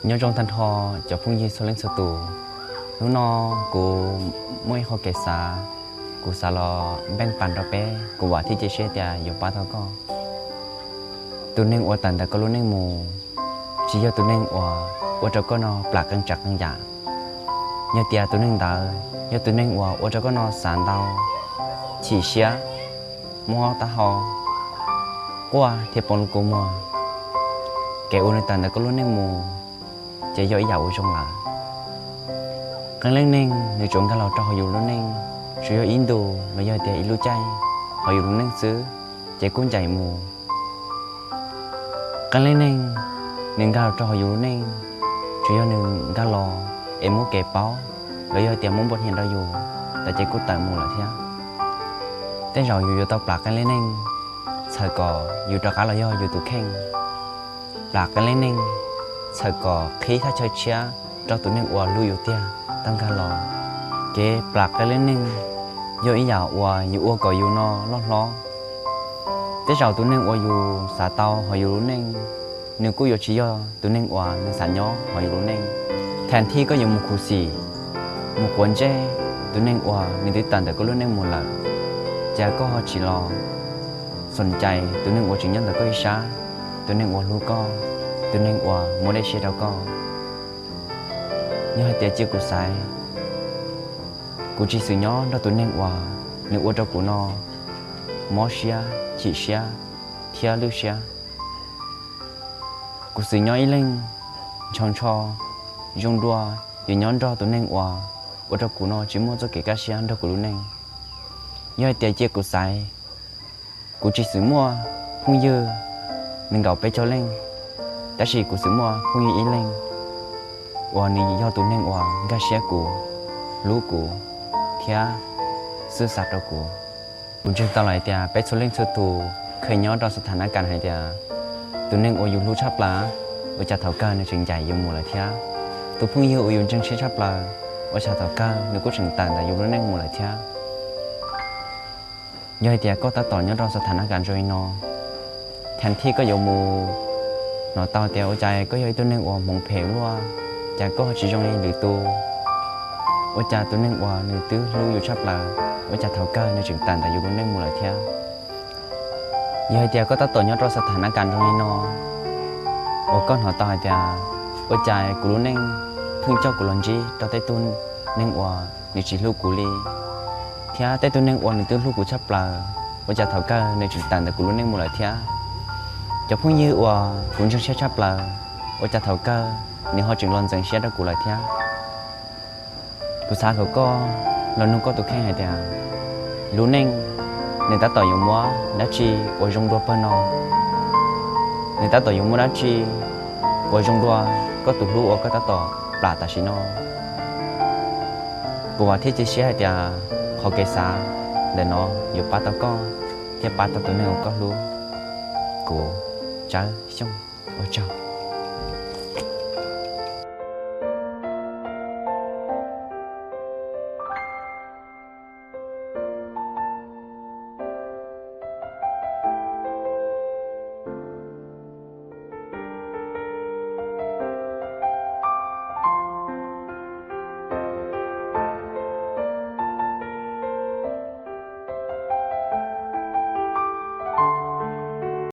Nyob zoo tag nrho cov phooj ywg txhua leej txhua tus, hnub no kuv muaj ib qho kev xav, kuv xav los npeej pas rau peb, kuv vam thiab cia siab tias yuav pab tau koj. Tus neeg uas tawm ntawm koj lub neej mus, tsis yog tus neeg uas ua rau koj no plam qee tsav qee yam. Yog tias tus neeg ntawd yog tus neeg uas ua rau koj no xav ntau, chim siab, mob taub hau, quaj thiab poob lub kua muag, kev uas nws tawm ntawm koj lub neej mus ces yog ib yam uas zoo lawm. Qee leej neeg nws tsuas nkag los rau hauv yus lub neej, tsuas yog ib ntus los yog tias ib lub caij hauv yus lub neej xwb, ces kuj ncaim mus. Qee leej neeg nws nkag los rau hauv yus lub neej, tsuas yog nws nkag los es muab kev paub los yog tias muab npua hnia rau yus tas ces kuj tawm mus lawm thiab. Tej zaum yus yuav tau plam qee leej neeg txhawm kom yus rov qab los yog yus tus kheej, plam qee leej neeg txhawm kom qhib thaj chaw tshiab rau tus neeg uas hlub yus tiag tau nkag los. Kev plam qee leej neeg yog ib yam uas yus ua kom yus no loj hlob. Tej zaum tus neeg uas yus xav tau hauv yus lub neej, nws kuj yuav tsis yog tus neeg uas nws xav nyob hauv yus lub neej. Thaum thib koj yuav mus khuv xim, mus quav ntsej tus neeg uas nws twb tawm ntawm koj lub neej mus lawm, cas koj ho tsis los xoom cai tus neeg uas tseem nyob ntawm koj ib sab, tus neeg uas hlub koj, tus neeg uas muab dej siab rau koj? Yog hais tias cia kuv xaiv, kuv tsis xwm nyob nrog tus neeg uas nws ua rau kuv no mob siab, chim siab thiab lwj siab. Kuv xwm nyob ib leeg ntshaus ntsho, zoo dua, yuav nyob nrog tus neeg uas ua rau kuv no tsis muaj txoj kev kaj siab nrog kuv lub neej. Yog hais tias cia kuv xaiv, kuv tsis xwm muaj phooj ywg nees nkaum peb caug leej, tab sis kuv xwm muaj phooj ywg ib leeg uas nws yog tus neeg uas nkag siab kuv, hlub kuv thiab xwb xav rau kuv. Kuv ntseeg tau lawm hais tias peb txhua leej txhua tus kheev nyob rau xab thas nab kas hais tias tus neeg uas yus hlub tshaj plaws, ua cas thaum kawg nws tseem ncaim yus mus lawm thiab. Tus phooj ywg uas yus ntseeg siab tshaj plaws, ua cas thaum kawg nws kuj tseem tawm ntawm yus lub neej mus lawm thiab. Yog hais tias koj tab tom nyob rau xab thas nab kas zoo li no, thaum thib koj yuav mus hnov tau tias ua cas koj yog ib tug neeg uas hmoov phem luaj, cas koj tsis zoo li lwm tus, ua cas tus neeg uas nws twb hlub yus tshaj plaws, ua cas thaum kawg nws tseem tawm ntawm yus lub neej mus lawm thiab. Yog hais tias koj tab tom nyob rau xab thas nab kas zoo li no, uas koj hnov tau hais tias ua cas kuv lub neej pheej coj kuv los ntsib rau tej tug neeg uas nws tsis hlub kuv li, thiab tej tug neeg uas nws twb hlub kuv tshaj plaws, ua cas thaum kawg nws tseem tawm ntawm kuv lub neej mus lawm thiab. Cov phooj ywg uas kuv ntseeg siab tshaj plaws, ua cas thaum kawg nws ho tseem los ntxeev siab rau kuv lawm thiab. Kuv xav kom koj los nug koj tus kheej hais tias, lub neej nws tab tom yuav muab dab tsi uas zoo dua pawg no? Nws tab tom yuav muab dab tsi uas zoo dua koj tus hlub uas koj tab tom plam tam sim no? Kuv vam thiab cia siab hais tias qhov kev xav ntawm no yuav pab tau koj thiab pab tau tus neeg uas koj hlub. Kuv, Tsawb Xyooj, ua tsaug.